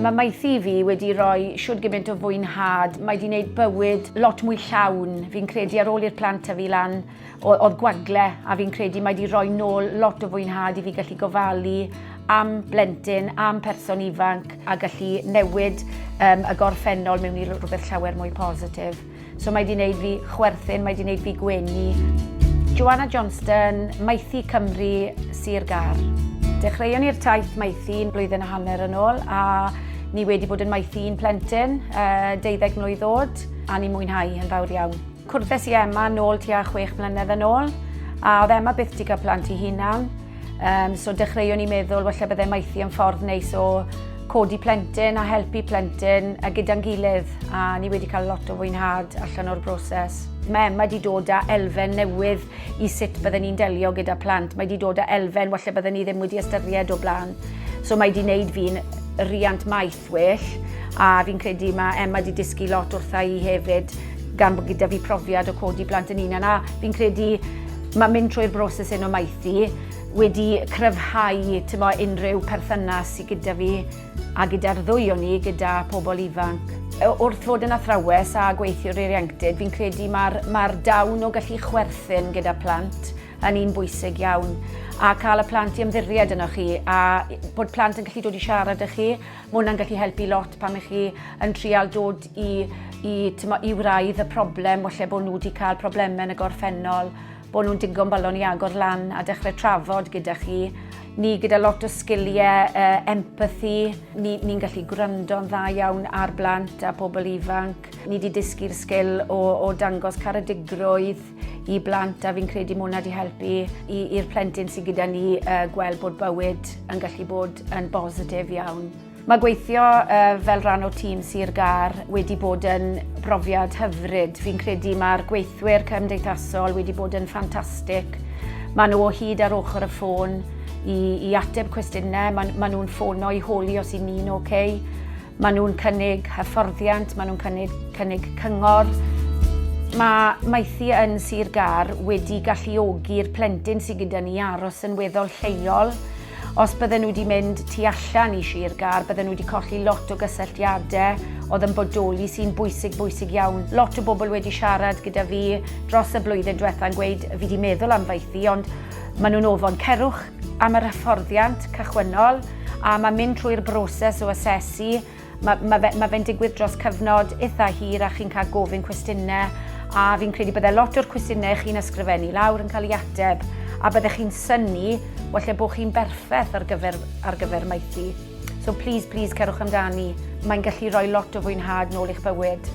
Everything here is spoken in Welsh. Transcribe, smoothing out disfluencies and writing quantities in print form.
Mae maethu i fi wedi rhoi shwd gymaint o fwynhad. Mae wedi gwneud bywyd lot mwy llawn. Fi'n credu ar ôl i'r plant tyfu lan, oedd gwagle, a fi'n credu mae wedi rhoi nôl lot o fwynhad i fi gallu gofalu am blentyn, am person ifanc, a gallu newid um, y gorffennol mewn i rhywbeth llawer mwy positif. So mae 'di wneud fi chwerthin, mae 'di wneud fi gwenu. Joanna Johnston, Maethu Cymru, Sir Gâr. Dechreuon ni'r taith maethu yn blwyddyn a hanner yn ôl a ni wedi bod yn maethu un plentyn, uh, 12 mlwydd oed, a ni'n mwynhau yn fawr iawn. Cwrddes i Emma nôl tua 6 mlynedd yn ôl, a oedd Emma byth 'di cael plant ei hunan. Um, so dechreuon ni meddwl falle bydde maethu yn ffordd neis o codi plentyn a helpu plentyn a gyda'n gilydd a ni wedi cael lot o fwynhad allan o'r broses. Mae Emma wedi dod â elfen newydd i sut bydden ni'n delio gyda plant. Mae wedi dod â elfen falle bydden ni ddim wedi ystyried o blaen. So mae wedi wneud fi'n riant maeth well a fi'n credu mae Emma wedi dysgu lot wrtha i hefyd gan bod gyda fi profiad o codi plant yn hunan a fi'n credu mae mynd trwy'r broses hyn o maethu wedi cryfhau tymo, unrhyw perthynas sydd gyda fi a gyda'r ddwy o'n ni gyda pobl ifanc. Wrth fod yn athrawes a gweithiwr ieuenctid, fi'n credu mae'r mae dawn o gallu chwerthin gyda plant yn un bwysig iawn. A cael y plant i ymddiried yno chi a bod plant yn gallu dod i siarad â chi, mae hwnna'n gallu helpu lot pan ych chi yn trial dod i, i, tymo, i wraidd y problem, falle bod nhw wedi cael problemau yn y gorffennol, bod nhw'n digon balon i agor lan a dechrau trafod gyda chi. Ni gyda lot o sgiliau uh, empathy, ni'n ni gallu gwrando'n dda iawn ar blant a pobl ifanc. Ni wedi dysgu'r sgil o, o dangos caredigrwydd i blant a fi'n credu mae hwnna wedi helpu i'r plentyn sydd gyda ni uh, gweld bod bywyd yn gallu bod yn bositif iawn. Mae gweithio uh, fel rhan o tîm Sir Gâr wedi bod yn brofiad hyfryd. Fi'n credu mae'r gweithwyr cymdeithasol wedi bod yn ffantastig. Maen nhw o hyd ar ochr y ffôn i, i ateb cwestiynau. Maen, maen nhw'n ffono i holi os i ni'n oce. Okay. Maen nhw'n cynnig hyfforddiant, maen nhw'n cynnig, cynnig cyngor. Mae maethu yn Sir Gâr wedi galluogi'r plentyn sydd gyda ni aros yn weddol lleol. Os bydden nhw wedi mynd tu allan i Sir Gâr, bydden nhw wedi colli lot o gysylltiadau oedd yn bodoli sy'n bwysig, bwysig iawn. Lot o bobl wedi siarad gyda fi dros y blwyddyn diwetha yn gweud fi wedi meddwl am faethu, ond maen nhw'n ofon. Cerwch am yr hyfforddiant cychwynnol a mae mynd trwy'r broses o asesu Mae, mae, fe, mae fe'n digwydd dros cyfnod eitha hir a chi'n cael gofyn cwestiynau a fi'n credu bydde lot o'r cwestiynau chi'n ysgrifennu lawr yn cael ei ateb a byddech chi'n synnu walle bod chi'n berffaith ar gyfer, ar gyfer maethu. So please, please, cerwch amdani. Mae'n gallu rhoi lot o fwynhad nôl i'ch bywyd.